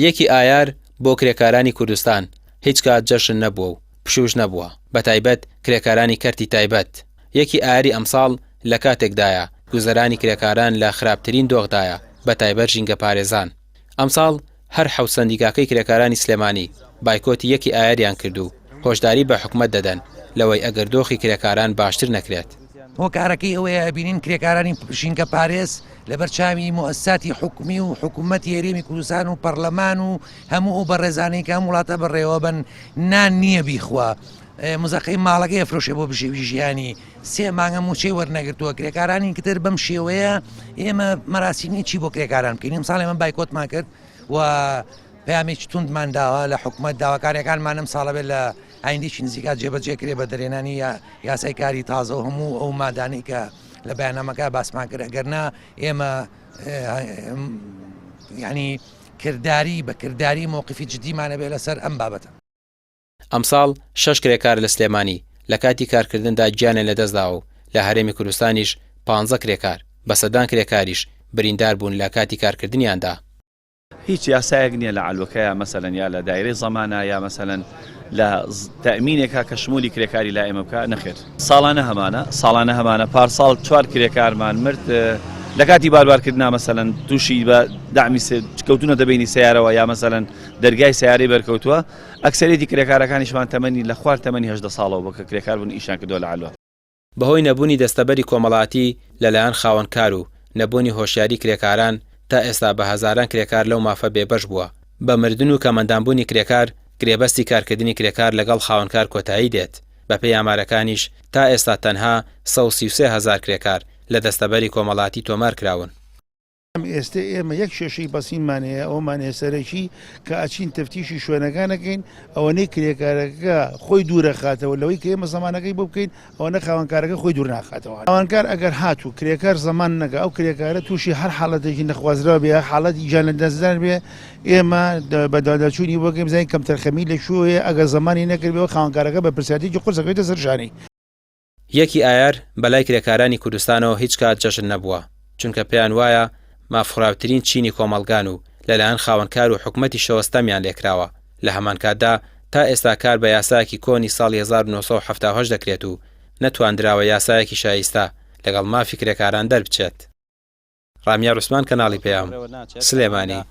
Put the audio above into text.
یەکی ئایار بۆ کرێکارانی کوردستان هیچ کات جەژن نەبووە و پشووش نەبووە، بەتایبەت کرێکارانی کەرتی تایبەت. یەکی ئایاری ئەمساڵ لە کاتێکدایە، گوزەرانی کرێکاران لە خراپترین دۆخدایە، بەتایبەت ژینگەپارێزان. ئەمساڵ هەر حەوت سەندیکاکەی کرێکارانی سلێمانی بایکۆتی یەکی ئایاریان کرد و هۆشداری بە حکومەت دەدەن لەوەی ئەگەر دۆخی کرێکاران باشتر نەکرێت. هۆکارەکەی ئەوەیە ئەبینین کرێکارانی ژینگەپارێز لەبەر چاوی موئەسساتی حکومی و حکومەتی هەرێمی کوردستان و پەرلەمان و هەموو ئەو بەڕێزانەی کە ئەم وڵاتە بەڕێوەبەن نان نییە بیخوا مزەقەی ماڵەکەی ئەفرۆشێ بۆ بژێوی ژیانی سێ مانگە موچەی وەرنەگرتووە کرێکارانی کتر بەم شێوەیە ئێمە مەراسیمی چی بۆ کرێکاران بکەین ئەمساڵ ئێمە بایکۆتمان کرد و پەیامێکی توندمان داوە لە حکومەت داواکاریەکانمان ئەم ساڵە بێت لە ئایندێکی نزیکا جێبەجێ کرێ بە دەرێنانی یاسای کاری تازە و هەموو ئەو مادانەی کە لە بەیاننامەکە باسمان کرد ئەگەر نا ئێمە ینی کرداری بە کرداری مۆقفی جددیمانە بێ لەسەر ئەم بابەتە. ئەمساڵ شەش کرێکار لە سلێمانی لە کاتی کارکردندا گیانیان لەدەستداوە و لە هەرێمی کوردستانیش پانزە کرێکار، بە سەدان کرێکاریش بریندار بوون لە کاتی کارکردنیاندا. هیچ یاسایەک نیە لە عەلوەکەیا مەسەلەن یا لە دایرەی زەمانا یا مەسەلەن لە تەئمینێکا کە شمولی کرێکاری لای ئێمە بکا نەخێر. ساڵانە هەمانە ساڵانە هەمانە پارساڵ چوار کرێکارمان مرد لە کاتی باربارکردنا مەسەلەن تووشی بە دەعمی کەوتونەتە بینی سەیارەوە یا مەسەلەن دەرگای سەیارەی بەرکەوتووە ئەکسەرێتی کرێکارەکانیشمان تەمەنی لە خوار تەمەنی 18 ساڵەوە بۆ کە کرێکار بوون ئیشیان کردووە لە عەلوە. بەهۆی نەبوونی دەستەبەری کۆمەڵاتی لەلایەن خاوەنکار و نەبوونی هۆشیاری کرێکاران تا ئێستا بە هەزاران کرێکار لەو مافە بێبەش بووە. بە مردن و کەمئەندامبوونی کرێکار، گرێبەستی کارکردنی کرێکار لەگەڵ خاوەنکار کۆتایی دێت، بەپێی ئامارەکانیش تا ئێستا تەنها 133 هەزار کرێکار لە دەستەبەری کۆمەڵاتی تۆمارکراون. ئێستە ئێمە یەک کێشەی بەسینمان هەیە ئەومان هەیە سەرەکی کە ئەچین تەفتیشی شوێنەکان ئەکەین ئەوەنەی کرێکارەکە خۆی دوورەخاتەوە لەوەی کە ئێمە زەمانەکەی بۆ بکەین ئەوەنە خاوەنکارەکە خۆی دوور ناخاتەوە خاوەنکار ئەگەر هاتوو کرێکار زەمان نەکا ئەو کرێکارە تووشی هەر حاڵەتێکی نەخوازراو بێ حاڵەتی گیان لەدەستدان بێ ئێمە بەدواداچوونی بۆ بکەین بزانین کەمتەرخەمی لە کوێیە ئەگەر زەمانی نەکردبێ خاوەنکارەکە بەرپرسیارێتیەکی قورس ئەکەوێتە سەر شانی. یەکی ئایار بەلای کرێکارانی کوردستانەوە هیچ کات جەژن نەبووە، چونکە پێیان وایە مافخوراوترین چینی کۆمەڵگان و لەلایەن خاوەنکار و حکومەتیشەوە ستەمیان لێکراوە، لە هەمانکاتدا تا ئێستا کار بە یاسایەکی کۆنی ساڵی 1978 دەکرێت و نەتواندراوە یاسایەکی شایستە لەگەڵ مافی کرێکاران دەربچێت. ڕامیار عوسمان کەناڵی پەیام، سلێمانی.